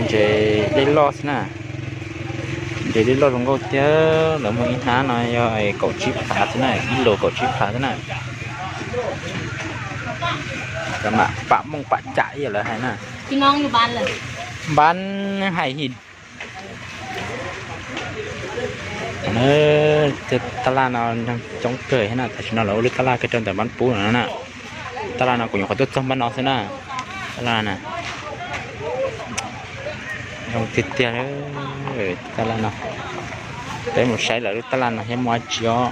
Ntses dej loj xwb na. Ntses dej loj zoo nkauj thiab. Lawv muag ib hnab no yog kaum tsib phav xwb na, ib lus kaum tsib phav xwb na. Cov mam pam mooj pam cam ib yam lawv hais na. Npab hais him. Tab laj no coob kawg thiab na, tam sim no lawv ua lub tab laj kawg rau ntawm npab pub no na. Tab laj no kuv nyuam qhuav tuaj txog npab no xwb na. Tab laj na, zoo tiag tiag. Tab laj no, peb mus saib lawv lub tab laj no thiab muaj dab tsi os.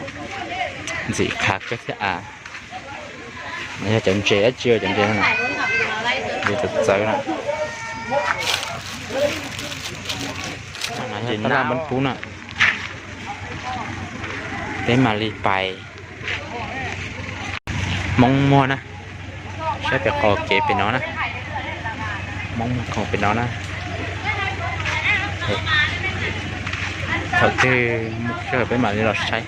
Ntxim qhav kawg thiab av. Yog cov ntses dab tsi, cov ntses no, ntses txawv txawv na. Tab laj npab pub na. Peb mam li pais. Hmoob muag na. Saib pem qaum kev pem no na. Hmoob muag khoom pem no na. Thaum twg mus sij hawm peb mam li los saib.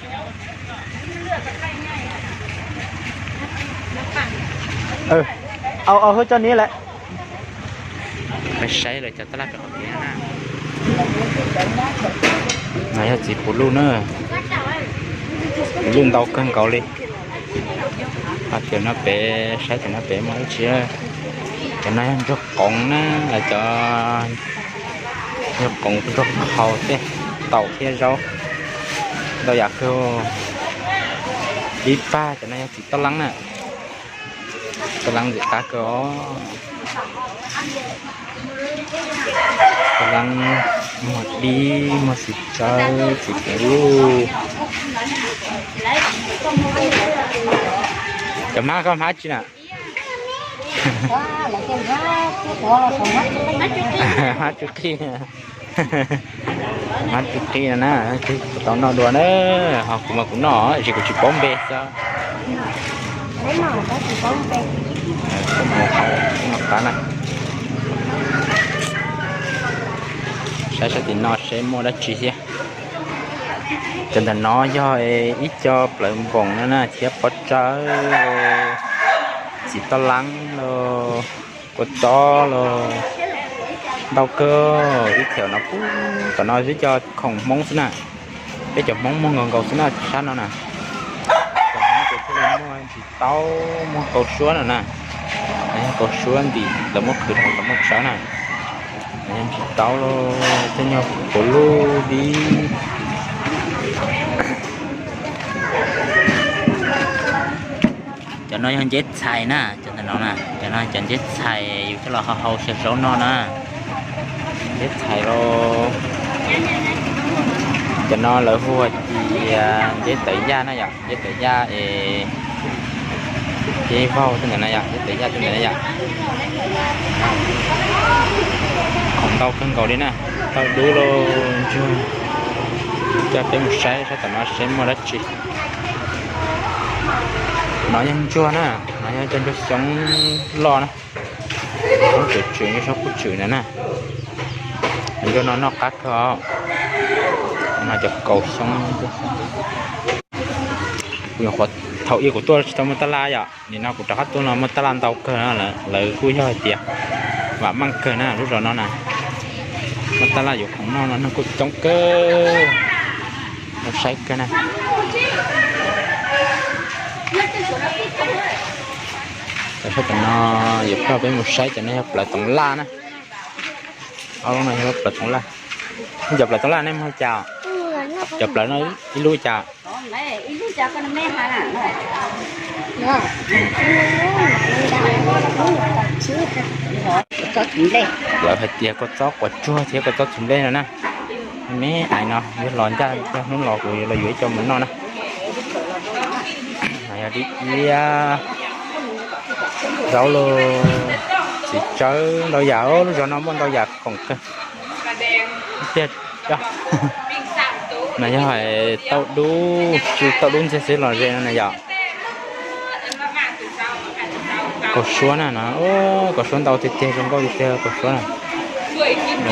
Au, au, hwb, coj niv lawm. Peb saib lawv cov tab laj pem qaum kev na. No yog txiv puv luj na. Puv luj ntau kawg nkaus li. Ho cov no pem, saib cov no pem muaj dab tsi. Cov no yog ntsuag qoov na, cov ntsuag qoov, ntsuag qhau thiab, taum thiab zaub. Ntau yam kawg. Ib pab cov no yog txiv toj leeb na. Toj leeb ntxim qab kawg os. Toj leeb muag dib, muag txiv tsawb, txiv puv luj. Cov hmab koj hmab tsi na? Hmab tsw qij. Hmab tsw qij no na, kuv tau noj dua na. Ho kuv mas kuv noj, tab sis kuv tsis paub npe xwb. Noj qab na. Saib sab tim no seb muaj dab tsi thiab. Cov ntawm no yog ib co plawv npoos no na, thiab pob tsawb, txiv toj leeb los, kua txob los, ntau kawg. Ib txhia no, tom no ib co khoom Hmoob xwb na. Peb cov Hmoob muag nkaus nkaus xwb na sab no na. Cov Hmoob ces thiaj li muag ntsis taub, muag kaus suab no na. Yog kaus suab ntim lawv muab qhwv rau kom muaj tsawb na. Yog ntsis taub los tej nyuag puv luj dib. Cov no yog nceb txhais na, cov ntawm no na, cov no cov nceb txhais yus coj los hau hau xyaw zaub noj na. Nceb txhais los, cov no lawv hu hais tias nceb tawv yaj na yom, nceb tawv yaj es, nceb vaug tej ntawd na yom, nceb tawv yaj tej ntawd na yom. Khoom ntau kawg nkaus li na, tau dub los ntsuag. Coj peb mus saib sab tom no seb muaj dab tsi. No yog ntsuag na, no yog cov ntsuag xyoob loj na. Xyoob tswm tswm, xyoob qub tswm ntawd na. Ntsuag no noj qab kawg os. No cov kaus xyoob. Kuv nyuam qhuav, thaum ub kuv tuaj tsis tau muaj tab laj yom, nim no kuv rov qab tuaj no muaj tab laj ntau kawg na, lawv kuj yog hais tias vam meej kawg na lub zos no na. Muaj tab laj yuav khoom noj no neeg kuj coob kawg, no saib kawg na. Cov sab tom no yuav coj peb mus saib, cov no yog plawv toov laj na. Ob lub no yog plawv toov laj. Cov plawv toov laj nej muag li cas? Cov plawv no ib lub li cas? Lawv hais tias kua txob quav tsuag thiab kua txob txhuv nplej no na. Me ais no yog los ncaj, hnub los kuv yuav los yuav ib co mus noj na. Yog dib iab, zaub los, txiv tsawb, ntau yam, lub zos no muaj ntau yam khoom kawg. Tiag, no yog hais tauj dub, tsis tauj dub ntxiag xwb los ze no na yom. Kaus suab na no, kaus suab ntau tiag tiag, zoo nkauj tiag tiag kaus suab na.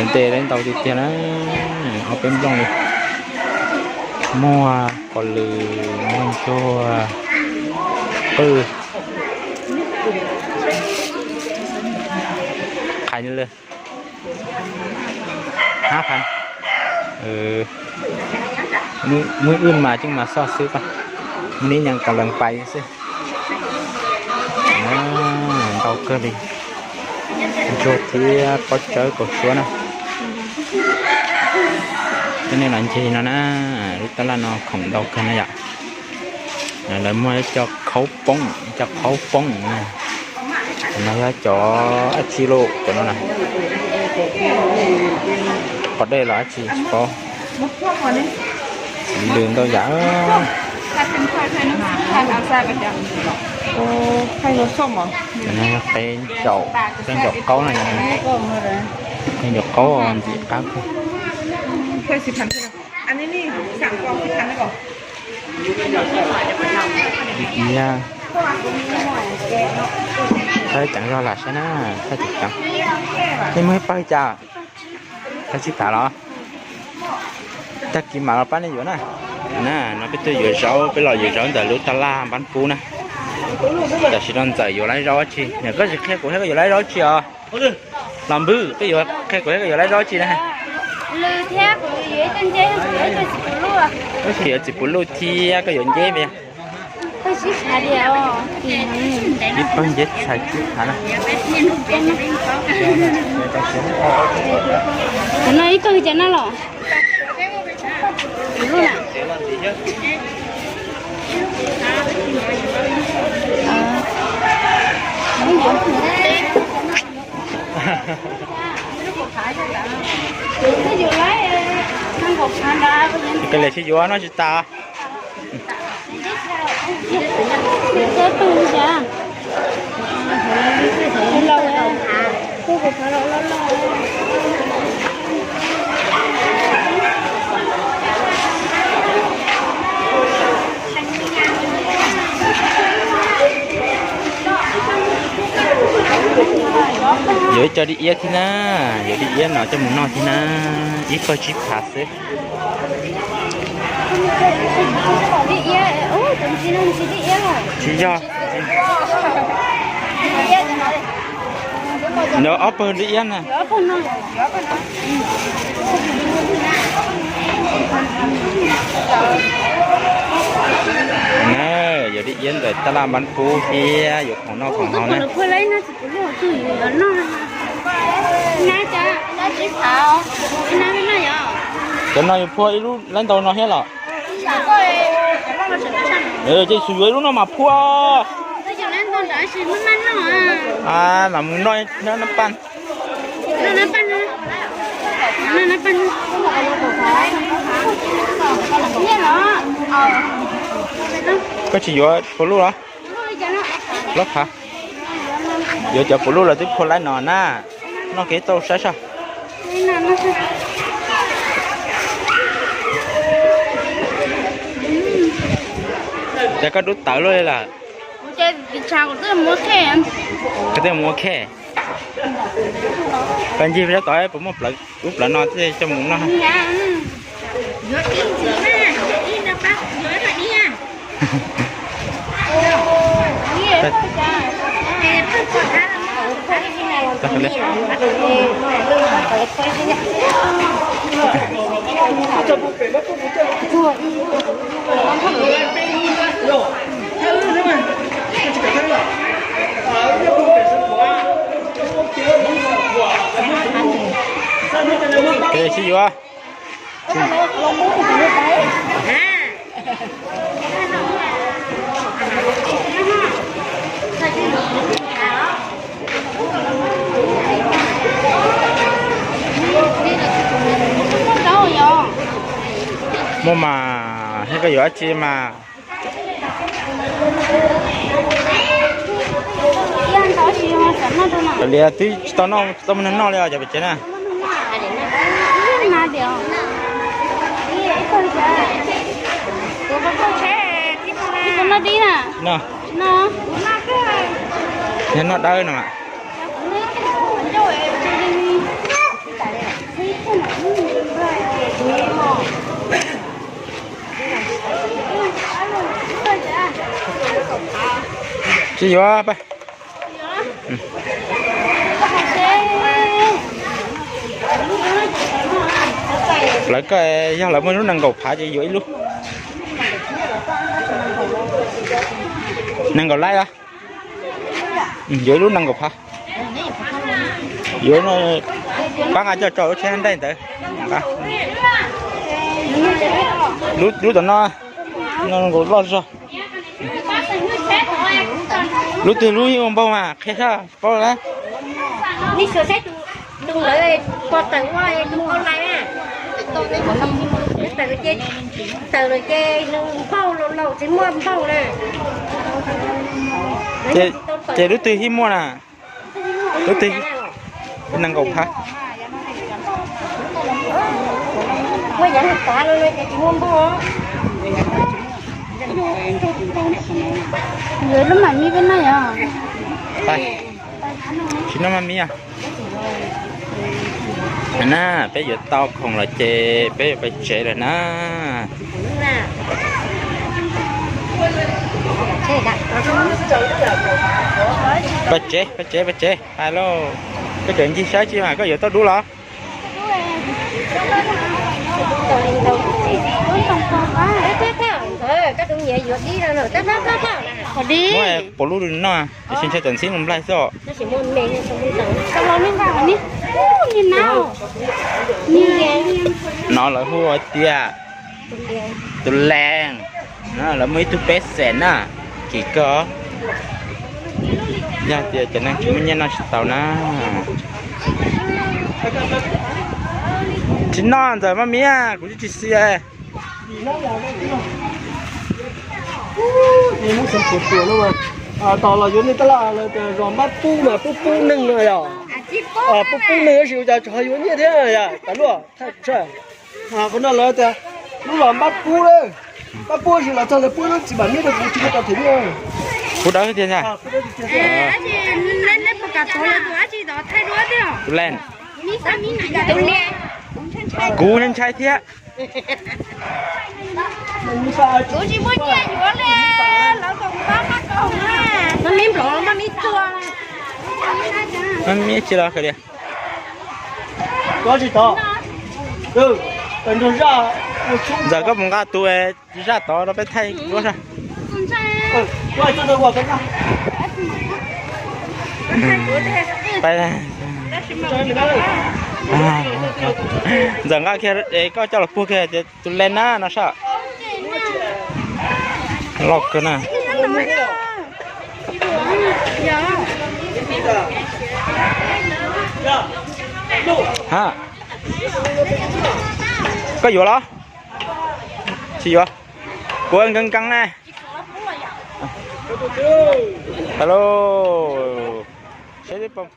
Nte ntau tiag tiag na, ob peb nplooj li. Muag qos lws, muag ntsuag, qwj, qhais lawm. Hab phav. Muaj ib mas coj mas xoj xwb pab, muaj ib nyuag kas lees pais xwb. Ntau kawg li, ntsuag thiab pob tsawb kaus suab na. Coj nej los ncig no na, lub tab laj no khoom ntau kawg na yom. Lawv muaj cov khaub poob, cov khaub poob na. No yog cov dab tsi lauj, cov no na. Qos dej los dab tsi tsis paub. Lws ntau yam. Qe ncaum, qe ncaum qaub na, qe ncaum qaub ntxim qab. Thaj ceev zog lam saib na, thaj ceev ceev. Nej muaj ib pawg cas? Thaj tsib phav los? Tag kis mam los pab nej yuav na. Na, no peb tuaj yuav zaub, peb los yuav zaub ntawm lub taj laj Npab Pub na. Tam sim no Ntxawm yuav lawv zaub tsi, koj tsis qhia kuv thiab koj yuav lawv zaub tsi os? Los Npwb, koj yuav qhia kuv thiab koj yuav lawv zaub tsi na? Koj yuav txiv puv luj thiab koj yuav nceb me. Ib pawg nceb txhais tsib phav na. Kuv no ib pawg cas no los? Koj li sib yuav no tsis tas. Yuav ib co dib iab thiab na, yuav dib iab no coj mus noj thiab na, ib pawg tsib phav xwb. Tsis yog, ntawd ob pawg dib iab na. Na, yuav dib iab ntawm taj laj Npab Pub thiab yuav khoom noj khoom haus na. Cov no yuav phua ib lub lab ntau no thiab los? Ces xum yuav ib lub no mas phua. Mam mus noj nab paj. Koj tsis yuav puv luj los? Plaub phav. Yuav cov puv luj los twb phua laib no na. Noj kev tau saib soj. Cas koj dub tawv luaj li lawm? Koj twb mus ua khe. Pas ncig peb sab tod puas muaj plaws ub plaws no thiaj coj mus noj. Sib yuav. Muaj mas, thiab koj yuav dab tsi mas? Li twb tsis tau noj, tsis tau muaj neeg noj li os cov pem tsev na. Yog noj dawb no mas. Tsis yuav pab. Koj yog lawv muaj lub nees nkaum phav ces yuav ib lub. Nees nkaum laib os. Yuav ib lub nees nkaum phav. Yuav, pab nqa coj tso lub tsheb nraij ntawd. Lub tom no, no nkaus loj zog. Lub twg lub yeej ua npaug mas qhia sab paub lawm. Ces lub twg yeej muaj na? Lub twg? Nees nkaum phav. Tsis noj maj mib. Na, peb yuav tau khoom los ces peb yuav pais tsev lawm na. Pais tsev, pais tsev, pais tsev, pais lauj. Koj tseem ncig saib tsi mas koj yuav tau dub los? Muab puas lub noj, tab sis ntshai tam ntxhib mus nplaig xwb os. No lawv hu ua tias tus lees, lawv muaj ib tug peb xees na, kim kawg. Yog tias cov neeg tsis muaj nyiaj noj tsis tau na. Tsis noj ntxawm maj miab, kuv tsis tsis xia. Tos los yuav nej tab laj lawv tias zos Npab Pub mas Pub Pub Neeg no yog. Pub Pub Neeg tab sis ua cas tseem ho yuav nyiaj thiab yom, tas luaj. Qhov no lawv tias lub zos Npab Pub, Npab Pub tab sis los txog ntawd Pub lub txiv mam neb rau kuv tsis muaj tau them nyiaj. Pub dawb tiag ntag. Tus lees, kuv ntshai thiab. Kuv tsis muaj nyiaj yuav li, lawv kom pab pab kom na. Maj mib nplov, maj mib txua. Maj mib tsis los kawg li. Tsis tau. Ntxawm koj mus nqa tus zaj tod rau peb thaij duab sab. Ntxawm nqa kiag, koj coj los puag kiag tias tus lees na no sab. Loj kawg na. Ha, koj yuav los? Tsis yuav. Kuv nkees nkees na. Hello, seb twb pom